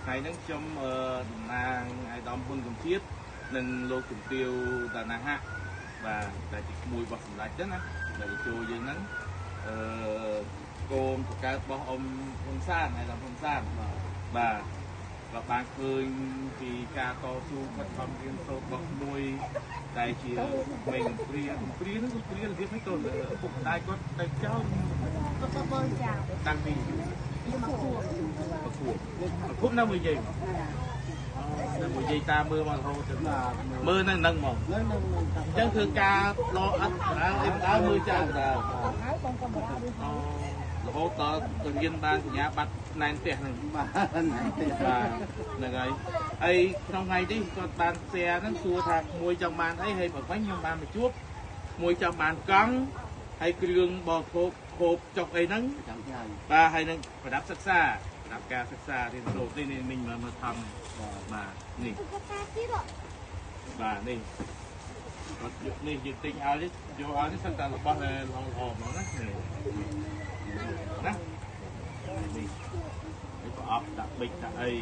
ថ្ងៃហ្នឹងខ្ញុំតំណាងអាយដាមហ៊ុនកំជាតិនិងលោកជំទាវតាណាហៈបាទដែលជាក្មួយរបស់សម្ដេចហ្នឹងណាដែលចូលយើងហ្នឹងអឺកូនបង្កើតរបស់អ៊ំហ៊ុនសានអាយដាមហ៊ុនសានបាទក៏បានឃើញពីការតស៊ូខិតខំរៀនសូត្ររបស់ក្មួយដែលជាក្មេងកំព្រាកំព្រាហ្នឹងកំព្រារបៀបនេះកូនឪពុកម្ដាយគាត់ទៅចោល គាត់បងចោលតាំងពី មកខួប មកខួបមកខួបនៅមួយយាយនៅមួយយាយតាមើលមករហូតទៅមើលនៅនឹងហ្មងអញ្ចឹងធ្វើការលោអត់ដើរអីមិនដើរមើលចៅដើរ ហើយបងក៏មិនដើរ រហូតដល់ទៅរៀនបានសញ្ញាបត្រណែនផ្ទះហ្នឹង បាទណែនផ្ទះ បាទហ្នឹងហើយហើយក្នុងថ្ងៃនេះគាត់បាន share ហ្នឹងសួរថាក្មួយចង់បានអីហើយបើវិញខ្ញុំបានមកជួបក្មួយចង់បានកង់ហើយគ្រឿងបរិភោគហូបចុកអីហ្នឹងបាទហើយនឹងប្រដាប់សិក្សាប្រដាប់ការសិក្សារៀនសូត្រនេះនេះមិញមើលថងបាទនេះបាទនេះគាត់យកនេះយើងទិញឲ្យនេះយកឲ្យនេះសិតតែរបស់ល្អល្អហ្មងណានេះណានេះនេះប្រអប់ដាក់ប៊ិចដាក់អី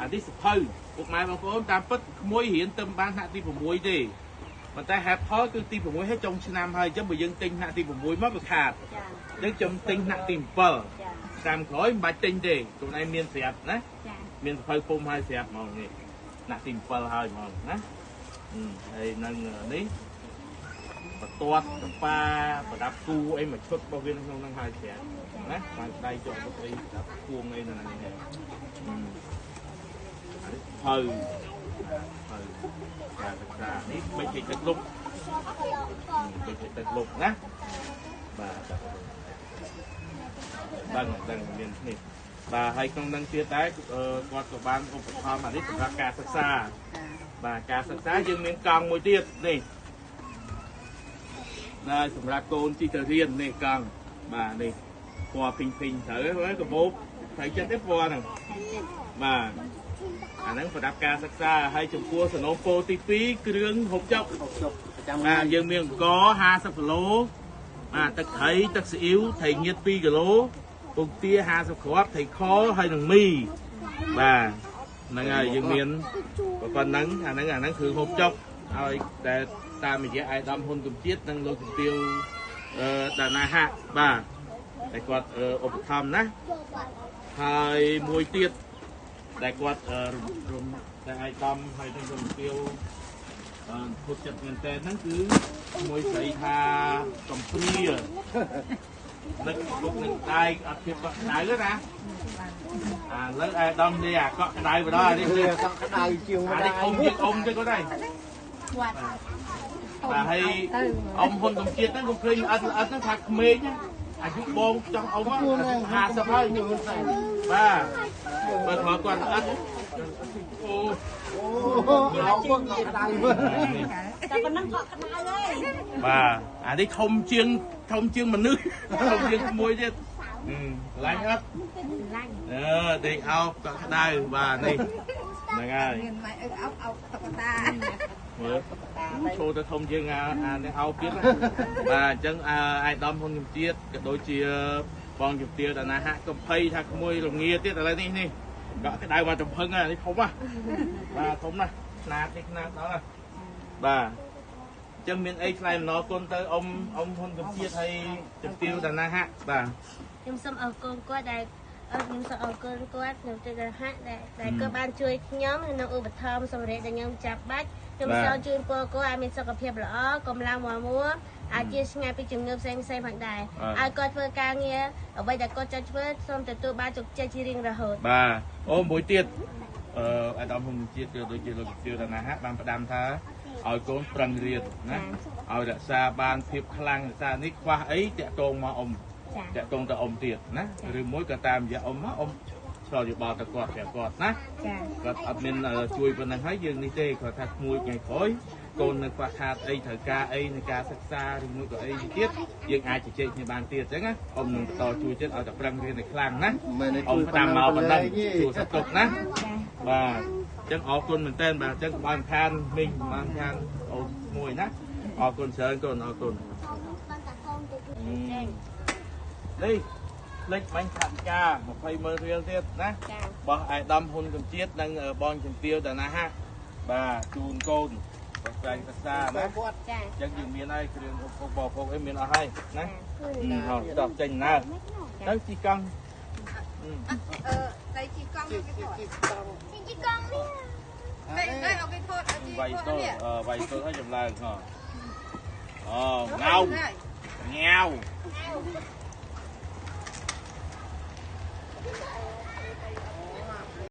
អានេះសភៅពុកម៉ែបងប្អូនតាមពិតក្មួយរៀនទៅបានថ្នាក់ទី6ទេប៉ុន្តែហេតុផលគឺទី6ហើយចុងឆ្នាំហើយអញ្ចឹងបើយើងទិញថ្នាក់ទី6មកវាខាតអញ្ចឹងខ្ញុំទិញថ្នាក់ទី7ឆ្នាំក្រោយមិនបាច់ទិញទេខ្លួនឯងមានស្រាប់ណាមានសភៅពុំហើយស្រាប់ហ្មងនេះថ្នាក់ទី7ហើយហ្មងណាហើយនឹងនេះបន្ទាត់កប៉ាប្រដាប់គូអីមួយឈុតរបស់វាក្នុងហ្នឹងហើយស្រាប់ណាបានដៃជាប់អីប្រដាប់គួងអីនៅហ្នឹងនេះភៅភៅការសិក្សានេះបិចទឹកលុបបិចទឹកលុបណាបាទដឹងដឹងមាននេះបាទហើយក្នុងនឹងទៀតដែរគាត់ក៏បានឧបត្ថម្ភអានេះសម្រាប់ការសិក្សាបាទការសិក្សាយើងមានកង់មួយទៀតនេះណាសម្រាប់កូនជីទៅរៀននេះកង់បាទនេះពណ៌ពីងពីងត្រូវហើយកបោបត្រូវចិត្តទេពណ៌ហ្នឹងបាទអាហ្នឹងប្រដាប់ការសិក្សាហើយចំពោះសនំពោទី2គ្រឿងហូបចុកបាទយើងមានអង្គ50គីឡូបាទទឹកត្រីទឹកស៊ីអ៊ីវត្រីងៀត2គីឡូពងទា50គ្រាប់ត្រីខហើយនឹងមីបាទហ្នឹងហើយយើងមានប៉ុណ្ណឹងអាហ្នឹងគ្រឿងហូបចុកឲ្យតែតាមរយៈអាយដាមហ៊ុនកំជាតិនិងលោកជំទាវដាណាហៈបាទតែគាត់ឧបត្ថម្ភណាហើយមួយទៀតដែលគាត់រំតែអាយដាមហើយនឹងជំទាវពុទ្ធចិត្តមែនតើហ្នឹងគឺមួយស្រីថាកំព្រានឹកពុកនឹងដៃអត់ភាពកក់ក្ដៅណាអាលើអាយដាមនេះអាកក់ក្ដៅបណ្ដោយនេះកក់ក្ដៅជាងអានេះអ៊ំជាងអ៊ំទេគាត់ដែរបាទហើយអ៊ំហ៊ុនកំជាតិហ្នឹងកុំឃើញអត់ល្អិតហ្នឹងថាក្មេងអាយុបងចង់អ៊ំ50ហើយបាទបើគ្រាន់គាត់ល្អិតអូអូអោកក់ក្ដៅមើលតែប៉ុណ្ណឹងកក់ក្ដៅហើយបាទអានេះធំជាងមនុស្សធំជាងក្មួយទៀតឡាញ់អត់ឡាញ់អឺដេកអោបកក់ក្ដៅបាទនេះហ្នឹងហើយមានម៉ែអោបអោបតុក្កតាមើលចូលទៅធំជាងអានេះអោបទៀតបាទអញ្ចឹងអាយដាមហ៊ុនកំជាតិក៏ដូចជាបងជំទាវតាណាហៈកំភៃថាក្មួយរងាទៀតឥឡូវនេះនេះកក់ក្ដៅមកទំហឹងនេះធំណាបាទធំណាស់ខ្នាតនេះខ្នាតដល់ណាបាទអញ្ចឹងមានអីថ្លែងអំណរគុណទៅអ៊ំអ៊ំហ៊ុនកំជាតិហើយជំទាវតាណាហៈបាទ ខ្ញុំសូមអរគុណគាត់ដែលខ្ញុំសូមអរគុណគាត់ខ្ញុំទៅហៈដែលគាត់បានជួយខ្ញុំក្នុងឧបត្ថម្ភសម្រាប់ដែលខ្ញុំចាប់បាច់ខ្ញុំសូមជូនពរគាត់ឲ្យមានសុខភាពល្អកម្លាំងមាំមួនអាចជាឆ្ងាយពីជំងឺផ្សេងផ្សេងផងដែរឲ្យគាត់ធ្វើការងារអ្វីដែលគាត់ចង់ធ្វើសូមទទួលបានជោគជ័យជារៀងរហូត បាទអូមួយទៀតអឺអាដាមហ៊ុនជាតិក៏ដូចជាលោកជឿតាណាហៈបានផ្ដាំថាឲ្យកូនប្រឹងរៀនណាឲ្យរក្សាបានភាពខ្លាំងរក្សានេះខ្វះអីតាក់ទងមកអ៊ំតាក់ទងទៅអ៊ំទៀតណាឬមួយក៏តាមរយៈអ៊ំមកអ៊ំឆ្លយោបល់ទៅគាត់ប្រាប់គាត់ណាគាត់អត់មានជួយប៉ុណ្ណឹងហើយយើងនេះទេគាត់ថាក្មួយថ្ងៃក្រោយកូននៅខ្វះខាតអីត្រូវការអីในការសិក្សាឬមួយក៏អីទៀតយើងអាចជជែកគ្នាបានទៀតអញ្ចឹងណាអ៊ំនឹងបន្តជួយទៀតឲ្យតែប្រឹងរៀនឲ្យខ្លាំងណាអ៊ំតាមមកប៉ុណ្ណឹងជួយសតុកណាបាទអញ្ចឹងអរគុណមែនតើបាទអញ្ចឹងកុំឲ្យខានមីងបានខានអូនមួយណាអរគុណច្រើនកូនអរគុណនេះ លេខបាញ់ថវិកា20ម៉ឺនរៀលទៀតណា របស់អាយដាមហ៊ុនកំជាតិនិងបងជំទាវតាណាហាបាទជូនកូនបស្រាញ់ភាសាណា ចា អញ្ចឹងយើងមានហើយគ្រឿងឧបភោគបរិភោគអីមានអស់ហើយណាហោដោះចេញណាទៅជីកង់ អឺតែជីកង់គេថត ជីកង់នេះ តែតែអត់គេថតជី វាយទល់វាយទល់ឲ្យចម្លើងហ៎អូងៅងាវ